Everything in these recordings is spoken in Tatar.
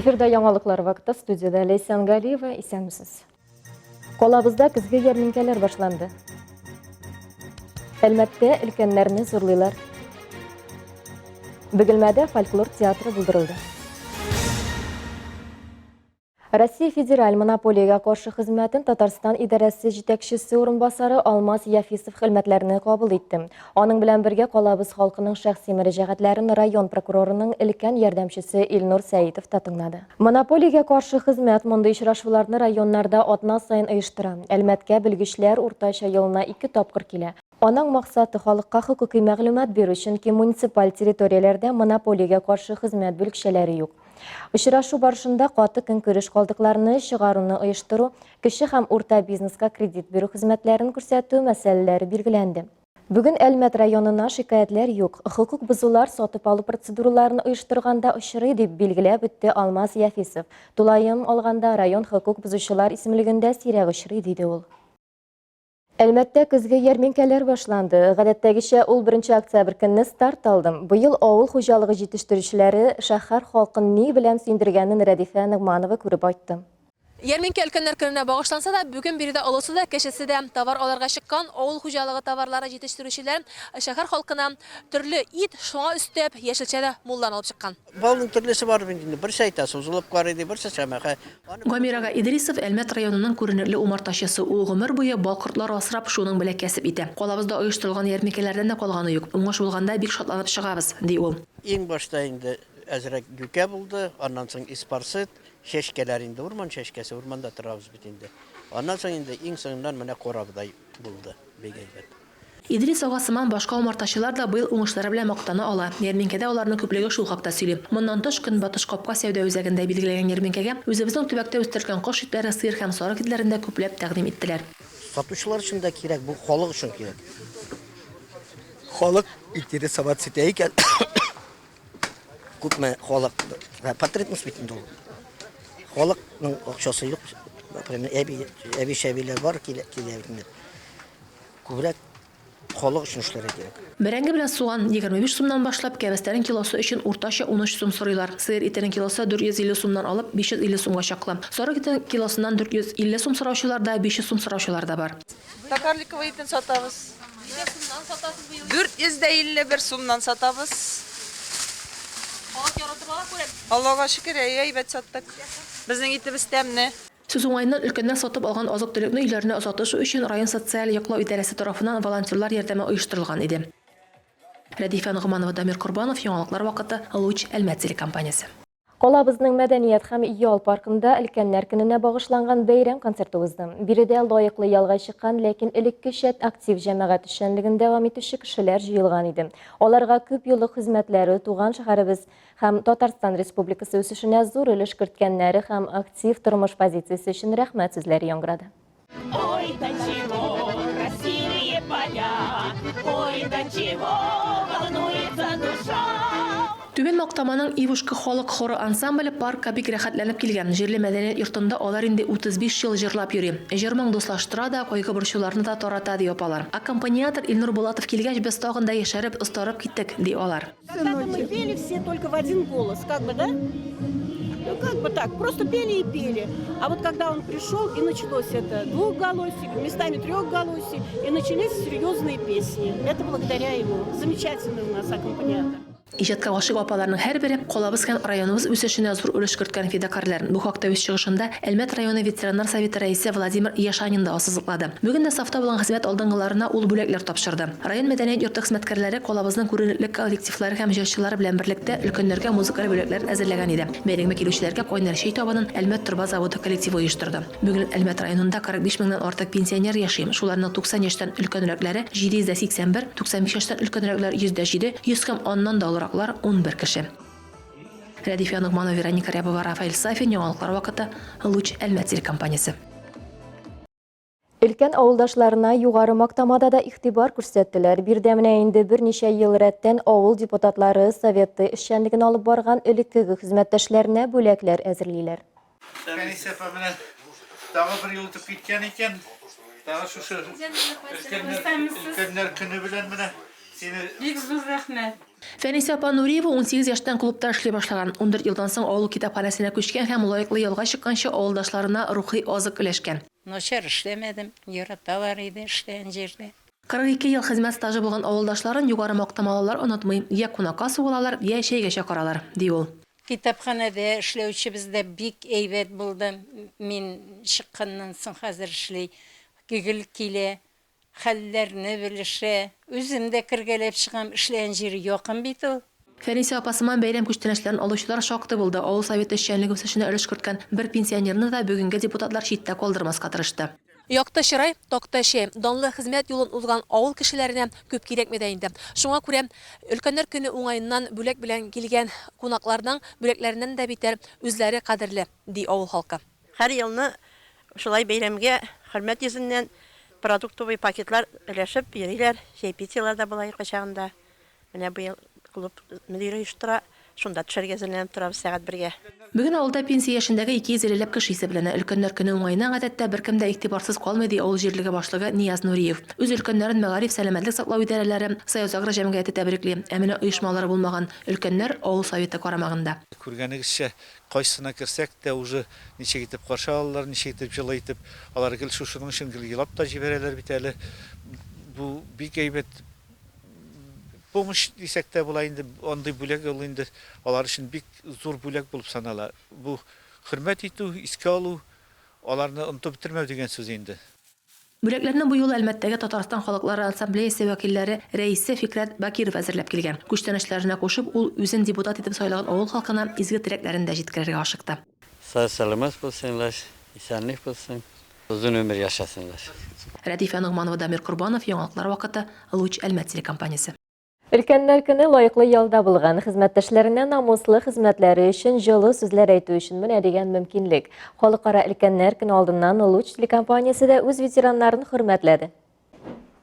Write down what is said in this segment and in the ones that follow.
Эфирда яңалыклар вакыты студиядә Ләйсән Галиева. Исәнмесез. Калабызда көзге ярминкәләр башланды. Әлмәттә өлкәннәрне зурлыйлар. Бөгелмәдә фольклор театры булдырылды. Россия Федераль монополиягә каршы хезмәтен Татарстан идарәсе җитәкчесе урынбасары Алмаз Яфисов хезмәтләрне кабул итте. Аның белән бергә калабыз халкының шәхси мөрәҗәгатьләрен район прокурорының өлкән ярдәмчесе Илнур Сәитов та тыңлады. Монополиягә каршы хезмәт мондый очрашуларны районнарда атна саен оештыра. Әлмәткә белгечләр уртача елына ике тапкыр килә. Аның максаты, халыкка хокукый мәгълүмат бирү, чөнки муниципаль территорияләрдә монополиягә каршы хезмәт бүлекчәләре юк. Очрашу барышында каты көнкүреш калдыкларны чыгаруны оештыру, кече һәм урта бизнеска кредит бирү хезмәтләрен күрсәтү мәсьәләләре билгеләнде. Бүген Әлмәт районына шикаятьләр юк. Хокук бозулар сатып алу процедураларын оештырганда очрый, дип билгеләп үтте Алмаз Яфисов. Тулаем алганда, район хокук бозучылар исемлегендә сирәк очрый, диде ул. Әлмәттә көзге ярминкәләр башланды. Гадәттәгечә, ул 1 октябрь көнне старт алды. Быел авыл хуҗалыгы җитештерүчеләре шәһәр халкын ни белән сөендергәнен Рәдифә Ногманова күреп айтты. Ярминкә өлкәннәр көненә багышланса да, бүген биредә олысы да, кечесе дә товар алырга чыккан. Авыл хуҗалыгы товарлары җитештерүчеләр шәһәр халкына төрле ит, шуңа өстәп, яшелчә дә мулдан алып чыккан. Балның төрлесе бар бит инде. Берсе әйтә, сузылып карый ди, берсе шәмәхә. Гамир ага Идрисов, Әлмәт районының күренекле умартачысы. Ул гомер буе бал кортлары асрап, шуның белән кәсеп итә. Калабызда оештырылган ярминкәләрдән дә калганы юк. Уңыш булганда бик шатланып чыгабыз, ди ул. Иң башта инде әзрәк юкә булды, аннан соң эспарцет, чәчкәләр инде, урман чәчкәсе, урманда торабыз бит инде. Аннан соң инде иң соңыннан менә карабодай булды, бик әйбәт. Идрис ага сыман башка умартачылар да быел уңышлары белән мактана ала. Ярминкәдә аларның күплеге шул хакта сөйли. Моннан тыш, Көнбатыш капка сәүдә үзәгендә билгеләгән ярминкәгә үзебезнең төбәктә үстерелгән кош итләре, сыер һәм сарык итләрен дә күпләп тәкъдим иттеләр. Сатучылар өчен дә кирәк, бу халык өчен кирәк. Халык интересоваться итә икән, күпме халык, потребность бит инде ул. Халыкның акчасы юк, например, әби, әби-чәбиләр бар, килә, килә бит инде. Күбрәк халык өчен эшләргә кирәк. Бәрәңге белән суган, 25 сумнан башлап, кәбестәнең килосы өчен уртача 13 сум сорыйлар. Сыер итенең килосы 450 сумнан алып, 550 сумга чаклы. Сарык итенең килосыннан 450 сум сораучылар да, 500 сум сораучылар да бар. Токарликовый итен сатабыз. Ничә сумнан сатасыз быел? 451 сумнан сатабыз. Халык яратып ала, күрәм. Аллага шөкер, әйе, әйбәт саттык. Безнең итебез тәмле. Сүз уңаеннан, өлкәннәр сатып алган азык-төлекне өйләренә озатышу өчен район социаль яклау идарәсе тарафыннан волонтерлар ярдәме оештырылган иде. Рәдифә Ногманова, Дамир Корбанов, Яңалыклар вакыты, Луч, Әлмәт телекомпаниясе. Калабызның мәдәният һәм ял паркында өлкәннәр көненә багышланган бәйрәм концерты узды. Биредә лаеклы ялга чыккан, ләкин элеккечә актив җәмәгать эшчәнлеген дәвам итүче кешеләр җыелган иде. Аларга күпьеллык хезмәтләре, туган шәһәребез һәм Татарстан Республикасы үсешенә зур өлеш керткәннәре һәм актив тормыш позициясе өчен рәхмәт сүзләре яңгырады. Ой, до чего красивые поля, ой, до чего волнуется душа. Түбән Мактаманың Ивушка халык хоры ансамбле паркка бик рәхәтләнеп килгән. Җирле мәдәният йортында алар инде 35 ел җырлап йөри. Җыр-моң дуслаштыра да, кайгы-борчуларны да тарата, ди апалар. Аккомпаниатор Илнур Булатов килгәч, без тагын да яшәреп, остарып киттек, ди алар. Когда-то мы пели все только в один голос, как бы, да? Ну, как бы так, просто пели и пели. А вот когда он пришел, и началось это двухголосие, местами трехголосие, и начались серьезные песни. Это благодаря ему. Замечательный у нас аккомпаниатор. Иҗатка гашыйк апаларның һәрбере калабыз һәм районыбыз үсешенә зур өлеш керткән фидакарьләр. Бу хакта үз чыгышында Әлмәт районы ветераннар советы рәисе Владимир Яшанин да ассызыклады. Бүген дә сафта булган хезмәт алдынгыларына ул бүләкләр тапшырды. Район мәдәният йорты хезмәткәрләре калабызның күренекле коллективлары һәм җырчылары белән берлектә өлкәннәргә музыкаль бүләкләр әзерләгән иде. Бәйрәмгә килүчеләргә кайнар чәй табынын Әлмәт торба заводы коллективы оештырды. Бүген Әлмәт районында 45 меңнән артык пенсионер яши. Шуларның 90 яшьтән өлкәнрәкләре, 781, 95 яшьтән өлкәнрәкләр, 107, 100 һәм аннан да олыраклар, 11 кеше. Рәдифә Ногманова, Вероника Рябова, Рафаэль Сафин, Яңалыклар вакыты, Луч, Әлмәт телекомпаниясе. Өлкән авылдашларына югары мактамада да игътибар күрсәттеләр. Биредә менә инде берничә ел рәттән авыл депутатлары советы эшчәнлеген алып барган элеккеге хезмәттәшләренә бүләкләр әзерлиләр. Әнисә апа менә тагы бер ел үтеп киткән икән. Тагы шушы өлкәннәр, өлкәннәр көне белән менә сине Бик зур рәхмәт. Фәнисә апа Нуриева 18 яшьтән клубта эшли башлаган. 14 елдан соң авыл китапханәсенә күчкән һәм лаеклы ялга чыкканчы авылдашларына рухи азык өләшкән. Начар эшләмәдем, яраталар иде эшләгән җирдә. 42 ел хезмәт стажы булган авылдашларын югары мактамалылар онытмый, йә кунакка сугылалар, йә чәйгә чакыралар, ди ул. Китапханәдә эшләүчебез дә бик әйбәт булды, мин чыкканнан соң хәзер эшли, гел килә, Хәлләрне белешә. Үзем дә кергәләп чыгам, эшләгән җире якын бит ул. Фәнисә апа сыман бәйрәм күчтәнәчләрен алучылар шактый булды. Авыл советы эшчәнлеге үсешенә өлеш керткән бер пенсионерны да бүгенге депутатлар читтә калдырмаска тырышты. Якты чырай, такта чәй, данлы хезмәт юлын узган авыл кешеләренә күп кирәкми дә инде. Шуңа күрә Өлкәннәр көне уңаеннан бүләк белән килгән кунакларның бүләкләреннән дә битәр үзләре кадерле, ди авыл халкы. Һәр елны шулай бәйрәмгә хөрмәт йөзеннән продуктовый пакетлар өләшеп йөриләр, чаепитиелар да була кайчагында. Менә быел клуб мөдире оештыра, шунда төшәргә әзерләнеп торабыз сәгать бергә. Бүген авылда пенсия яшендәге 250 ләп кеше исәпләнә. Өлкәннәр көне уңаеннан, гадәттә, беркем дә игътибарсыз калмый, ди авыл җирлеге башлыгы Нияз Нуриев. Үз өлкәннәрен мәгариф, сәламәтлек саклау идарәләре, Союзагро җәмгыяте тәбрикли. Ә менә оешмалары булмаган өлкәннәр авыл советы карамагында. Күргәнегезчә, Кайсына керсәк тә, уже ничек итеп каршы алалар, ничек итеп җылы итеп. Алар гел шушының өчен гел елап та җибәрәләр бит әле. Бу бик әйбәт помощь дисәк тә була инде. Андый бүләк ул инде алар өчен бик зур бүләк булып санала. Бу хөрмәт итү, искә алу, аларны онытып бетермәү дигән сүз инде. Бүләкләрне бу юлы Әлмәттәге Татарстан халыклары ассамблеясе вәкилләре рәисе Фикрәт Бакиров әзерләп килгән. Күчтәнәчләренә кушып, ул үзен депутат итеп сайлаган авыл халкына изге теләкләрен дә җиткерергә ашыкты. Сау-сәламәт булсынлар, исәнлек булсын, озын өмер яшәсенләр. Рәдифә Ногманова, Дамир Корбанов, Яңалыклар вакыты, Луч Әлмәт телекомпаниясе. Өлкәннәр көне лаеклы ялда булган хезмәттәшләренә намуслы хезмәтләре өчен җылы сүзләр әйтү өчен менә дигән мөмкинлек. Халыкара өлкәннәр көне алдыннан Луч телекомпаниясе дә үз ветераннарын хөрмәтләде.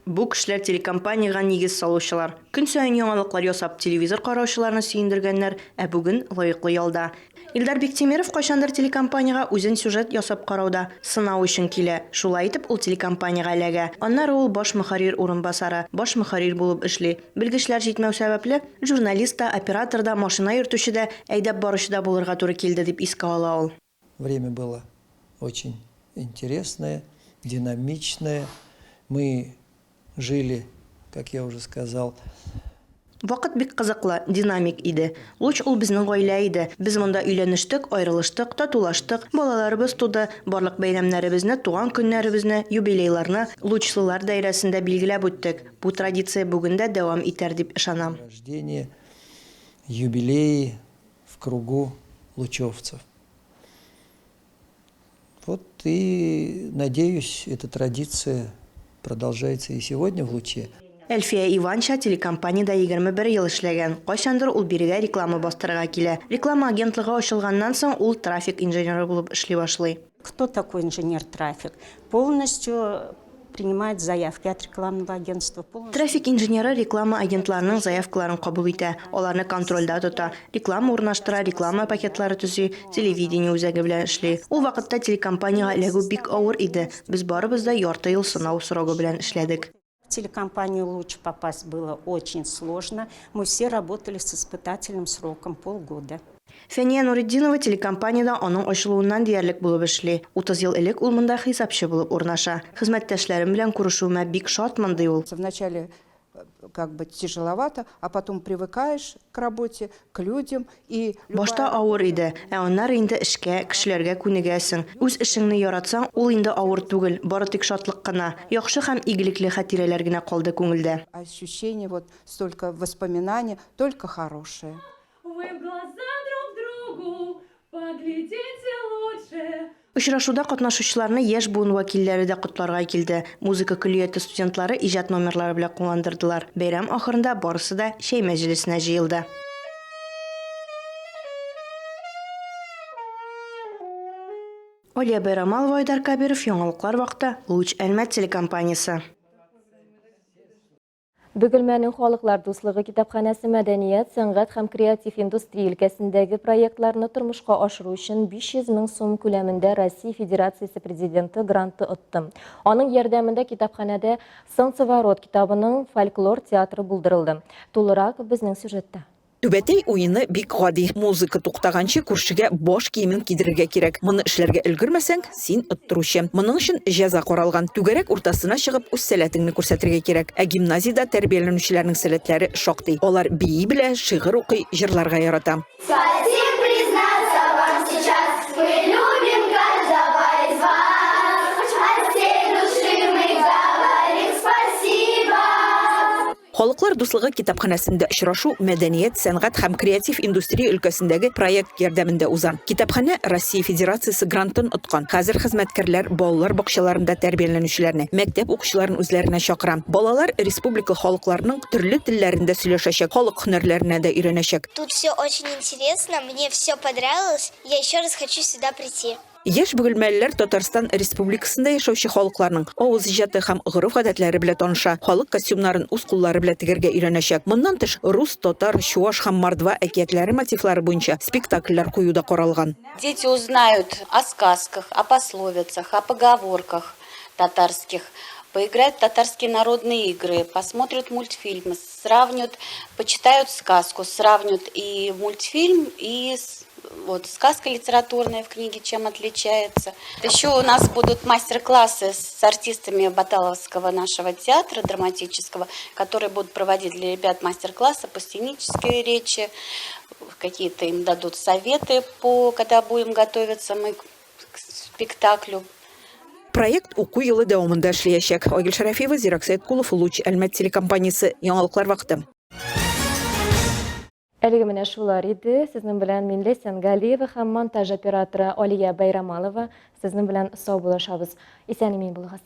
Бу кешеләр телекомпаниягә нигез салучылар. Көн саен яңалыклар ясап, телевизор караучыларны сөендергәннәр, ә бүген лаеклы ялда. Илдар Биктимеров кайчандыр телекомпаниягә үзен сюжет ясап карауда сынау өчен килә. Шулай итеп, ул телекомпаниягә эләгә. Аннары ул баш мөхәррир урынбасары, баш мөхәррир булып эшли. Белгечләр җитмәү сәбәпле, журналист та, оператор да, машина йөртүче дә, әйдәп баручы да булырга туры килде, дип искә ала ул. Время было очень интересное, динамичное. Мы жили, как я уже сказал. Вакыт бик кызыклы, динамик иде. Луч ул безнең гаилә иде. Без монда өйләнештек, аерылыштык, татулаштык, балаларыбыз туды, барлык бәйрәмнәребезне, туган көннәребезне, юбилейларны лучлылар даирәсендә билгеләп үттек. Бу традиция бүген дә дәвам итәр дип ышанам. Рождение, юбилеи в кругу лучевцев. Вот и, надеюсь, эта традиция продолжается и сегодня в Луче. Әлфия Иванча телекомпаниядә 21 ел эшләгән. Кайчандыр ул бирегә реклама бастырырга килә. Реклама агентлыгы ачылганнан соң ул трафик инженеры булып эшли башлый. Кто такой инженер-трафик? Полностью принимает заявки от рекламного агентства. Трафик инженеры реклама агентларының заявкаларын кабул итә, аларны контрольдә тота, реклама урнаштыра, реклама пакетлары төзи, телевидение үзәге белән эшли. Ул вакытта телекомпаниягә эләгү бик авыр иде, без барыбыз да ярты ел сынау срогы белән эшләдек. В телекомпанию Луч попасть было очень сложно, мы все работали с испытательным сроком полгода. Фәния Нуретдинова телекомпаниядә аның ачылуыннан диярлек булып эшли. 30 ел элек ул монда хисапчы булып урнаша. Хезмәттәшләрем белән күрешүемә бик шатмын, ди ул. Вначале как бы тяжеловато, а потом привыкаешь к работе, к людям и Башта авыр иде, ә аннары инде эшкә, кешеләргә күнегәсең. Үз эшеңне яратсаң, ул инде авыр түгел, бары тик шатлык кына. Яхшы һәм игелекле хатирәләр генә калды күңелдә. Ощущение вот столько воспоминаний, только хорошие. Вы в глаза друг другу поглядите лучше. Очрашуда катнашучыларны яшь буын вәкилләре дә котларга килде. Музыка көллияте студентлары иҗат номерлары белән куандырдылар. Бәйрәм ахырында барысы да чәй мәҗлесенә җыелды. Алия Байрамалова, Айдар Кабиров, Яңалыклар вакыты, Луч Әлмәт телекомпаниясе. Бөгелмәнең Халыклар дуслыгы китапханәсе мәдәният, сәнгать һәм креатив индустрия өлкәсендәге проектларны тормышка ашыру өчен 500 мең сум күләмендә Россия Федерациясе Президенты гранты отты. Аның ярдәмендә китапханәдә Солнцеворот китабының фольклор театры булдырылды. Тулырак безнең сюжетта. Түбәтәй уены бик гади. Музыка туктаганчы күршегә баш киемен кидерергә кирәк. Моны эшләргә өлгермәсәң, син оттыручы. Моның өчен җәза каралган. Түгәрәк уртасына чыгып, үз сәләтеңне күрсәтергә кирәк. Ә гимназиядә тәрбияләнүчеләрнең сәләтләре шактый. Алар бии белә, шигырь укый, җырларга ярата. Хотим признаться вам сейчас, мы любим каждого из вас. От всей души мы говорим спасибо. Халыклар дуслыгы китапханәсендә очрашу мәдәният, сәнгать һәм креатив индустрия өлкәсендәге проект ярдәмендә уза. Китапханә Россия Федерациясе грантын откан. Хәзер хезмәткәрләр балалар бакчаларында тәрбияләнүчеләрне, мәктәп укучыларын үзләренә чакыра. Балалар республика халыкларының төрле телләрендә сөйләшәчәк, халык һөнәрләренә дә өйрәнәчәк. Тут все очень интересно, мне все понравилось, я еще раз хочу сюда прийти. Яшь бөгелмәлеләр Татарстан Республикасында яшәүче халыкларның авыз иҗаты һәм гореф-гадәтләре белән таныша, халык костюмнарын үз куллары белән тегәргә өйрәнәчәк. Моннан тыш, рус, татар, чуаш һәм мордва әкиятләре мотивлары буенча спектакльләр кую да каралган. Дети узнают о сказках, о пословицах, о поговорках татарских, поиграют в татарские народные игры, посмотрят мультфильмы, сравнят, почитают сказку, сравнят и мультфильм, и вот сказка литературная в книге чем отличается. Еще у нас будут мастер-классы с артистами Баталовского нашего театра драматического, которые будут проводить для ребят мастер-классы по сценической речи, какие-то им дадут советы, по, когда будем готовиться мы к спектаклю. Проект уку елы дәвамында эшләячәк. Айгөл Шәрәфиева, Зирак Сәеткулов, Луч, Әлмәт телекомпаниясе, Яңалыклар вакыты. Әлеге менә шулар иде. Сезнең белән мин Лесян Галиева һәм монтаж операторы Алия Байрамалова. Сезнең белән саубуллашабыз. Исән-имин булыгыз.